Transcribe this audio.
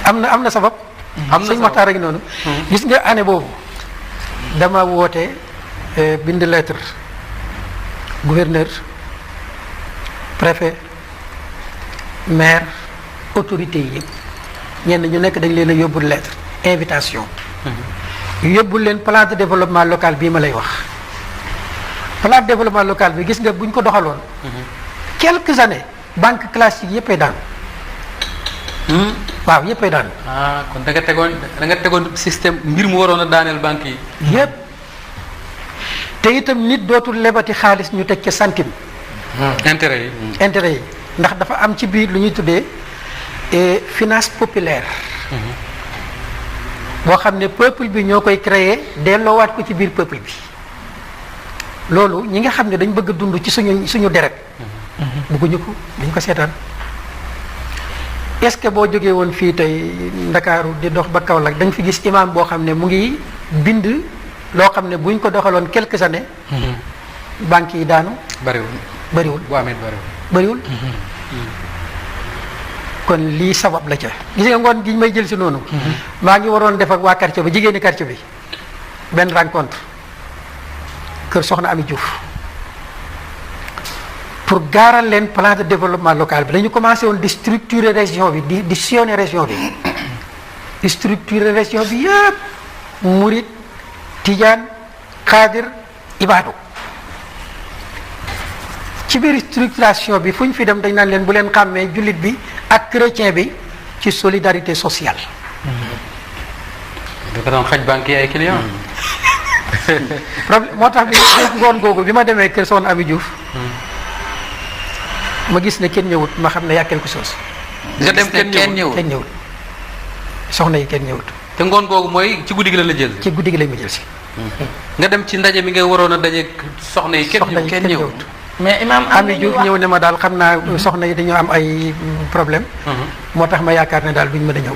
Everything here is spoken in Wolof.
am na sabab. sëñ Maxtaar rek noonu. gis nga année boobu dama woote bind lettre gouverneur préfet maire autorité yi yëpp ñenn ñu nekk dañ leen a yóbbul lettre invitation. yóbbul leen plan de développement local bii ma lay wax. plan de développement local bi gis nga buñ ko doxaloon. quelques années banque classique yëppay daan. waaw yëppay daan. kon da nga tegoon système mbir mu waroon a daaneel banque yi. yëpp te itam nit dootul lebati xaalis ñu teg ca centime. intérêt yi. intérêt yi ndax dafa am ci biir lu ñuy tuddee finance populaire. boo xam ne peuple bi ñoo koy créer delloowaat ko ci biir peuple bi. loolu ñi nga xam ne dañ bëgg a dund ci suñu deret. bëgguñu ko dañ ko seetaan. est-ce que boo jógee woon fii tey Ndakaaru di dox ba Kaolack dañ fi gis imam boo xam ne mu ngi bind loo xam ne buñ ko doxaloon quelques années. banques yi daanu. bariwul bu amee bariwul. kon lii sabab la ca. gis nga ngoon gi may jël si noonu. maa ngi waroon def ak waa quartier ba jigéeni quartier bi benn rencontre kër Soxna Ami Diouf pour gaaral leen plan de développement local bi dañu commencé woon di structurer région bi di sillonner région bi di structurer région bi yëpp Murit Tijaan Xaadir Ibaadu ci biir structuration bi fu ñu fi dem dañ naan leen bu leen xàmmee jullit bi ak chrétien bi ci solidarité sociale. dafa doon xaj banque yi ay clients. problème moo tax bi ngoon googu bi ma demee kër Soxna Ami Diouf. ma gis ne kenn ñëwut ma xam ne y a quelque chose. nga dem kenn ñëwut soxna yi kenn ñëwut. te ngoon googu mooy ci guddi gi la jël. ci guddi gi lañ ma jël si. nga dem ci ndaje mi nga waroon a daje soxna yi kenn ñëwut. mais imam Ami Diouf ñëw ne ma daal xam naa soxna yi dañoo am ay problème moo tax ma yaakaar ne daal duñ mën a ñëw.